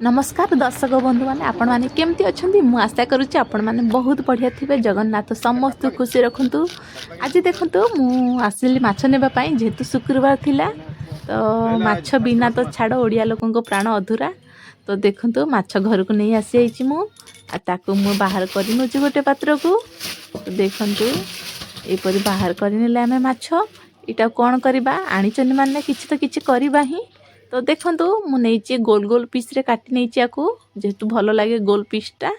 ନମସ୍କାର ଦର୍ଶକ ବନ୍ଧୁମାନେ, ଆପଣମାନେ କେମିତି ଅଛନ୍ତି? ମୁଁ ଆଶା କରୁଛି ଆପଣମାନେ ବହୁତ ବଢ଼ିଆ ଥିବେ। ଜଗନ୍ନାଥ ସମସ୍ତଙ୍କୁ ଖୁସି ରଖନ୍ତୁ। ଆଜି ଦେଖନ୍ତୁ, ମୁଁ ଆସିଲି ମାଛ ନେବା ପାଇଁ। ଯେହେତୁ ଶୁକ୍ରବାର ଥିଲା, ତ ମାଛ ବିନା ତ ଛାଡ଼, ଓଡ଼ିଆ ଲୋକଙ୍କ ପ୍ରାଣ ଅଧୁରା। ତ ଦେଖନ୍ତୁ, ମାଛ ଘରକୁ ନେଇ ଆସିଯାଇଛି ମୁଁ ଆଉ ତାକୁ ମୁଁ ବାହାର କରି ନେଉଛି ଗୋଟେ ପାତ୍ରକୁ। ତ ଦେଖନ୍ତୁ, ଏପରି ବାହାର କରିନେଲେ ଆମେ ମାଛ। ଏଇଟା କ'ଣ କରିବା? ଆଣିଛନ୍ତି ମାନେ କିଛି ତ କିଛି କରିବା ହିଁ। ତ ଦେଖନ୍ତୁ, ମୁଁ ନେଇଛି ଗୋଲ ଗୋଲ ପିସ୍ରେ କାଟି ନେଇଛି ଆକୁ, ଯେହେତୁ ଭଲ ଲାଗେ ଗୋଲ ପିସ୍ଟା।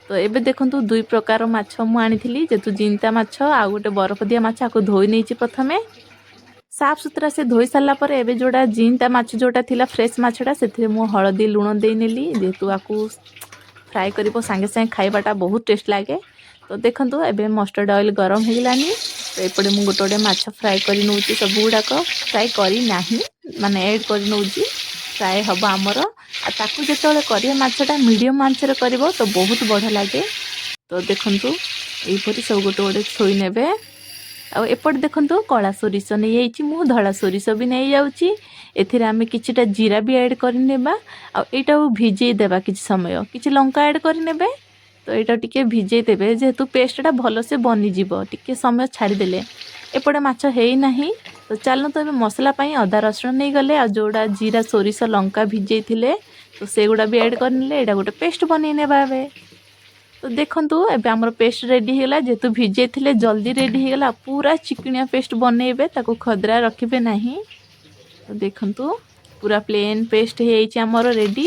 ତ ଏବେ ଦେଖନ୍ତୁ, ଦୁଇ ପ୍ରକାର ମାଛ ମୁଁ ଆଣିଥିଲି, ଯେହେତୁ ଜିନ୍ତା ମାଛ ଆଉ ଗୋଟେ ବରଫ ଦିଆ ମାଛ। ଆକୁ ଧୋଇ ନେଇଛି ପ୍ରଥମେ ସାଫ ସୁତୁରା। ସେ ଧୋଇ ସାରିଲା ପରେ ଏବେ ଯେଉଁଟା ଜିନ୍ତା ମାଛ ଯେଉଁଟା ଥିଲା, ଫ୍ରେଶ୍ ମାଛଟା, ସେଥିରେ ମୁଁ ହଳଦୀ ଲୁଣ ଦେଇନେଲି। ଯେହେତୁ ଆକୁ ଫ୍ରାଏ କରିବ, ସାଙ୍ଗେ ସାଙ୍ଗେ ଖାଇବାଟା ବହୁତ ଟେଷ୍ଟ ଲାଗେ। ତ ଦେଖନ୍ତୁ, ଏବେ ମଷ୍ଟର୍ଡ଼ ଅଏଲ୍ ଗରମ ହେଇଗଲାନି। ତ ଏପଟେ ମୁଁ ଗୋଟେ ଗୋଟେ ମାଛ ଫ୍ରାଏ କରି ନେଉଛି। ସବୁ ଗୁଡ଼ାକ ଫ୍ରାଏ କରିନାହିଁ, ମାନେ ଏଡ଼୍ କରି ନେଉଛି, ଫ୍ରାଏ ହେବ ଆମର। ଆଉ ତାକୁ ଯେତେବେଳେ କରିବେ, ମାଛଟା ମିଡ଼ିୟମ୍ ଆଞ୍ଚରେ କରିବ ତ ବହୁତ ବଢ଼ିଆ ଲାଗେ। ତ ଦେଖନ୍ତୁ, ଏଇପରି ସବୁ ଗୋଟେ ଗୋଟେ ଥୋଇ ନେବେ। ଆଉ ଏପଟେ ଦେଖନ୍ତୁ, କଳା ସୋରିଷ ନେଇଯାଇଛି ମୁଁ, ଧଳା ସୋରିଷ ବି ନେଇଯାଉଛି। ଏଥିରେ ଆମେ କିଛିଟା ଜିରା ବି ଆଡ଼୍ କରିନେବା ଆଉ ଏଇଟାକୁ ଭିଜେଇ ଦେବା କିଛି ସମୟ। କିଛି ଲଙ୍କା ଆଡ଼୍ କରିନେବେ। ତ ଏଇଟା ଟିକେ ଭିଜେଇ ଦେବେ, ଯେହେତୁ ପେଷ୍ଟଟା ଭଲସେ ବନିଯିବ ଟିକେ ସମୟ ଛାଡ଼ିଦେଲେ। ଏପଟେ ମାଛ ହେଇନାହିଁ। ତ ଚାଲନ୍ତୁ, ଏବେ ମସଲା ପାଇଁ ଅଦା ରସୁଣ ନେଇଗଲେ ଆଉ ଯେଉଁଟା ଜିରା, ସୋରିଷ, ଲଙ୍କା ଭିଜେଇଥିଲେ, ତ ସେଗୁଡ଼ା ବି ଆଡ଼୍ କରିନେଲେ। ଏଇଟା ଗୋଟେ ପେଷ୍ଟ ବନେଇ ନେବା ଏବେ। ତ ଦେଖନ୍ତୁ, ଏବେ ଆମର ପେଷ୍ଟ ରେଡ଼ି ହେଇଗଲା। ଯେହେତୁ ଭିଜେଇଥିଲେ, ଜଲ୍ଦି ରେଡ଼ି ହେଇଗଲା। ପୁରା ଚିକିଣିଆ ପେଷ୍ଟ ବନେଇବେ, ତାକୁ ଖଦରା ରଖିବେ ନାହିଁ। ତ ଦେଖନ୍ତୁ, ପୁରା ପ୍ଲେନ୍ ପେଷ୍ଟ ହେଇଯାଇଛି ଆମର ରେଡ଼ି।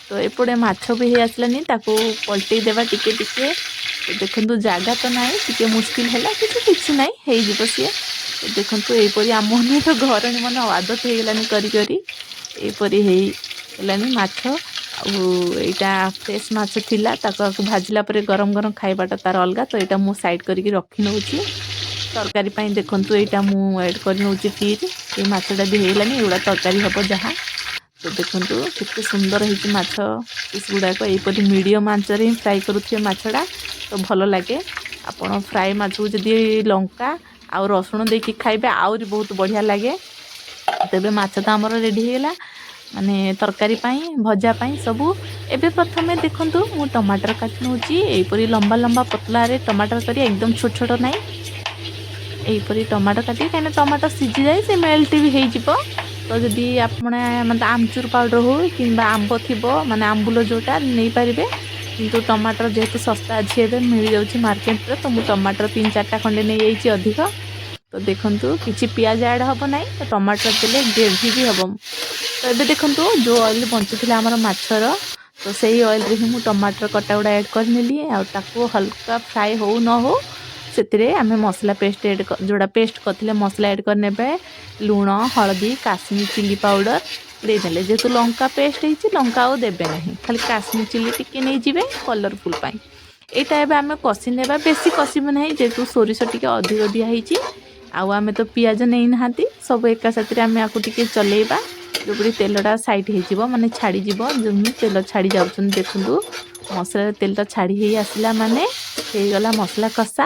ତ ଏପଟେ ମାଛ ବି ହେଇ ଆସିଲାନି, ତାକୁ ପଲଟେଇ ଦେବା ଟିକେ ଟିକେ। ତ ଦେଖନ୍ତୁ, ଜାଗା ତ ନାହିଁ, ଟିକେ ମୁସ୍କିଲ ହେଲା। କିଛି କିଛି ନାହିଁ, ହେଇଯିବ ସିଏ। ତ ଦେଖନ୍ତୁ, ଏଇପରି ଆମ ତ ଘରଣୀ ମାନେ ଆଦତ ହେଇଗଲାନି କରି କରି। ଏଇପରି ହେଇଗଲାନି ମାଛ। ଆଉ ଏଇଟା ଫ୍ରେଶ୍ ମାଛ ଥିଲା। ତାକୁ ଆକୁ ଭାଜିଲା ପରେ ଗରମ ଗରମ ଖାଇବାଟା ତାର ଅଲଗା। ତ ଏଇଟା ମୁଁ ସାଇଡ଼୍ କରିକି ରଖି ନେଉଛି ତରକାରୀ ପାଇଁ। ଦେଖନ୍ତୁ, ଏଇଟା ମୁଁ ଆଡ଼୍ କରି ନେଉଛି ଫ୍ରିଜ୍। ଏଇ ମାଛଟା ବି ହେଇଗଲାନି, ଏଗୁଡ଼ା ତରକାରୀ ହେବ ଯାହା। ତ ଦେଖନ୍ତୁ, କେତେ ସୁନ୍ଦର ହେଇଛି ମାଛ ପିସ୍ ଗୁଡ଼ାକ। ଏଇପରି ମିଡ଼ିୟମ୍ ଆଞ୍ଚରେ ହିଁ ଫ୍ରାଏ କରୁଥିବେ ମାଛଟା, ତ ଭଲ ଲାଗେ। ଆପଣ ଫ୍ରାଏ ମାଛକୁ ଯଦି ଲଙ୍କା ଆଉ ରସୁଣ ଦେଇକି ଖାଇବେ, ଆହୁରି ବହୁତ ବଢ଼ିଆ ଲାଗେ। ତେବେ ମାଛ ତ ଆମର ରେଡ଼ି ହେଇଗଲା, ମାନେ ତରକାରୀ ପାଇଁ, ଭଜା ପାଇଁ ସବୁ। ଏବେ ପ୍ରଥମେ ଦେଖନ୍ତୁ, ମୁଁ ଟମାଟର କାଟି ନେଉଛି। ଏଇପରି ଲମ୍ବା ଲମ୍ବା ପତଲାରେ ଟମାଟର କରି, ଏକଦମ ଛୋଟ ଛୋଟ ନାହିଁ। ଏଇପରି ଟମାଟୋ କାଟି, କାହିଁକିନା ଟମାଟୋ ସିଝିଯାଏ, ସେ ମେଲ୍ଟ ବି ହେଇଯିବ। ତ ଯଦି ଆପଣ ମାନେ ଆମଚୁର ପାଉଡ଼ର ହଉ କିମ୍ବା ଆମ୍ବ ଥିବ, ମାନେ ଆମ୍ବୁଲ ଯେଉଁଟା ନେଇପାରିବେ। କିନ୍ତୁ ଟମାଟର ଯେହେତୁ ଶସ୍ତା ଅଛି, ଏବେ ମିଳିଯାଉଛି ମାର୍କେଟରେ, ତ ମୁଁ ଟମାଟର ତିନି ଚାରିଟା ଖଣ୍ଡେ ନେଇଯାଇଛି ଅଧିକ। ତ ଦେଖନ୍ତୁ, କିଛି ପିଆଜ ଆଡ଼୍ ହେବ ନାହିଁ। ତ ଟମାଟର ଦେଲେ ଗ୍ରେଭି ବି ହେବ। ତ ଏବେ ଦେଖନ୍ତୁ, ଯେଉଁ ଅଏଲ୍ ବଞ୍ଚିଥିଲା ଆମର ମାଛର, ତ ସେଇ ଅଏଲ୍ରେ ହିଁ ମୁଁ ଟମାଟର କଟା ଗୁଡ଼ା ଆଡ଼୍ କରିନେଲି। ଆଉ ତାକୁ ହାଲକା ଫ୍ରାଏ ହଉ ନ ହଉ, ସେଥିରେ ଆମେ ମସଲା ପେଷ୍ଟ ଏଡ଼୍, ଯେଉଁଟା ପେଷ୍ଟ କରିଥିଲେ, ମସଲା ଆଡ଼୍ କରିନେବେ। ଲୁଣ, ହଳଦୀ, କାଶ୍ମୀର ଚିଲି ପାଉଡ଼ର ଦେଇଦେଲେ। ଯେହେତୁ ଲଙ୍କା ପେଷ୍ଟ ହେଇଛି, ଲଙ୍କା ଆଉ ଦେବେ ନାହିଁ, ଖାଲି କାଶ୍ମୀର ଚିଲି ଟିକେ ନେଇଯିବେ କଲରଫୁଲ୍ ପାଇଁ। ଏଇଟା ଏବେ ଆମେ କଷି ନେବା। ବେଶୀ କଷିବେ ନାହିଁ, ଯେହେତୁ ସୋରିଷ ଟିକେ ଅଧିକ ଦିଆହେଇଛି ଆଉ ଆମେ ତ ପିଆଜ ନେଇନାହାନ୍ତି। ସବୁ ଏକା ସାଥିରେ ଆମେ ଆକୁ ଟିକେ ଚଲେଇବା, ଯେଉଁପରି ତେଲଟା ସାଇଡ଼୍ ହେଇଯିବ, ମାନେ ଛାଡ଼ିଯିବ। ଯେମିତି ତେଲ ଛାଡ଼ି ଯାଉଛନ୍ତି, ଦେଖନ୍ତୁ, ମସଲାରେ ତେଲଟା ଛାଡ଼ି ହେଇ ଆସିଲା ମାନେ ହେଇଗଲା ମସଲା କଷା।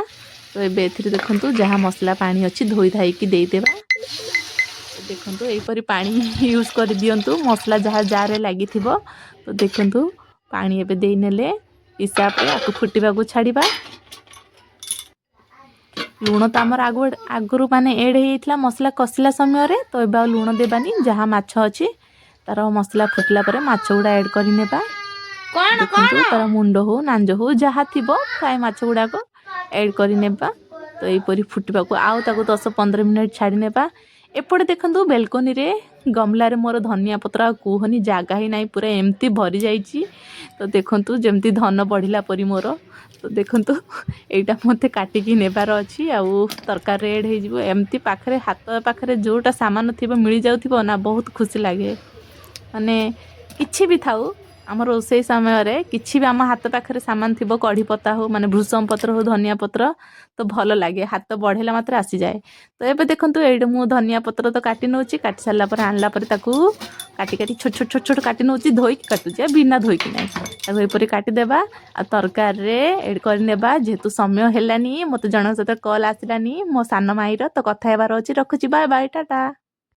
ତ ଏବେ ଏଥିରେ ଦେଖନ୍ତୁ, ଯାହା ମସଲା ପାଣି ଅଛି, ଧୋଇ ଧାଇକି ଦେଇଦେବା। ଦେଖନ୍ତୁ, ଏହିପରି ପାଣି ୟୁଜ୍ କରିଦିଅନ୍ତୁ, ମସଲା ଯାହା ଜାରରେ ଲାଗିଥିବ। ତ ଦେଖନ୍ତୁ, ପାଣି ଏବେ ଦେଇନେଲେ ହିସାବରେ, ଆକୁ ଫୁଟିବାକୁ ଛାଡ଼ିବା। ଲୁଣ ତ ଆମର ଆଗରୁ ମାନେ ଏଡ଼୍ ହେଇଯାଇଥିଲା ମସଲା କଷିଲା ସମୟରେ। ତ ଏବେ ଆଉ ଲୁଣ ଦେବାନି। ଯାହା ମାଛ ଅଛି, ତାର ମସଲା ଫୁଟିଲା ପରେ ମାଛ ଗୁଡ଼ା ଆଡ଼୍ କରିନେବା। ଦେଖନ୍ତୁ, ତାର ମୁଣ୍ଡ ହଉ, ନାଞ୍ଜ ହଉ, ଯାହା ଥିବ, ଫ୍ରାଏ ମାଛ ଗୁଡ଼ାକ ଆଡ଼୍ କରିନେବା। ତ ଏଇପରି ଫୁଟିବାକୁ ଆଉ ତାକୁ 10-15 ମିନିଟ୍ ଛାଡ଼ି ନେବା। ଏପଟେ ଦେଖନ୍ତୁ, ବେଲକୋନିରେ ଗମଲାରେ ମୋର ଧନିଆ ପତ୍ର, ଆଉ କୁହନି, ଜାଗା ହିଁ ନାହିଁ, ପୁରା ଏମିତି ଭରି ଯାଇଛି। ତ ଦେଖନ୍ତୁ, ଯେମିତି ଧନ ବଢ଼ିଲା ପରି ମୋର। ତ ଦେଖନ୍ତୁ, ଏଇଟା ମୋତେ କାଟିକି ନେବାର ଅଛି ଆଉ ତରକାରୀ ରେଡ଼ି ହେଇଯିବ। ଏମିତି ପାଖରେ, ହାତ ପାଖରେ ଯେଉଁଟା ସାମାନ ଥିବ, ମିଳିଯାଉଥିବ ନା, ବହୁତ ଖୁସି ଲାଗେ। ମାନେ କିଛି ବି ଥାଉ, ଆମ ରୋଷେଇ ସମୟରେ କିଛି ବି ଆମ ହାତ ପାଖରେ ସାମାନ ଥିବ, କଢ଼ି ପତା ହଉ, ମାନେ ଭୃଷଙ୍ଗ ପତ୍ର ହଉ, ଧନିଆ ପତ୍ର, ତ ଭଲ ଲାଗେ। ହାତ ବଢ଼େଇଲା ମାତ୍ରେ ଆସିଯାଏ। ତ ଏବେ ଦେଖନ୍ତୁ, ଏଇଠି ମୁଁ ଧନିଆ ପତ୍ର ତ କାଟି ନେଉଛି। କାଟି ସାରିଲା ପରେ, ଆଣିଲା ପରେ ତାକୁ କାଟି କାଟି ଛୋଟ ଛୋଟ ଛୋଟ ଛୋଟ କାଟି ନେଉଛି। ଧୋଇକି କାଟୁଛି ଆଉ ବିନା ଧୋଇକି ନାହିଁ। ତାକୁ ଏପରି କାଟିଦେବା ଆଉ ତରକାରୀରେ ଏଡ଼୍ କରିନେବା। ଯେହେତୁ ସମୟ ହେଲାନି, ମୋତେ ଜଣଙ୍କ ସହିତ କଲ୍ ଆସିଲାନି, ମୋ ସାନ ମାଇର, ତ କଥା ହେବାର ଅଛି। ରଖୁଛି, ବାଏ ବାଏ, ଟାଟା।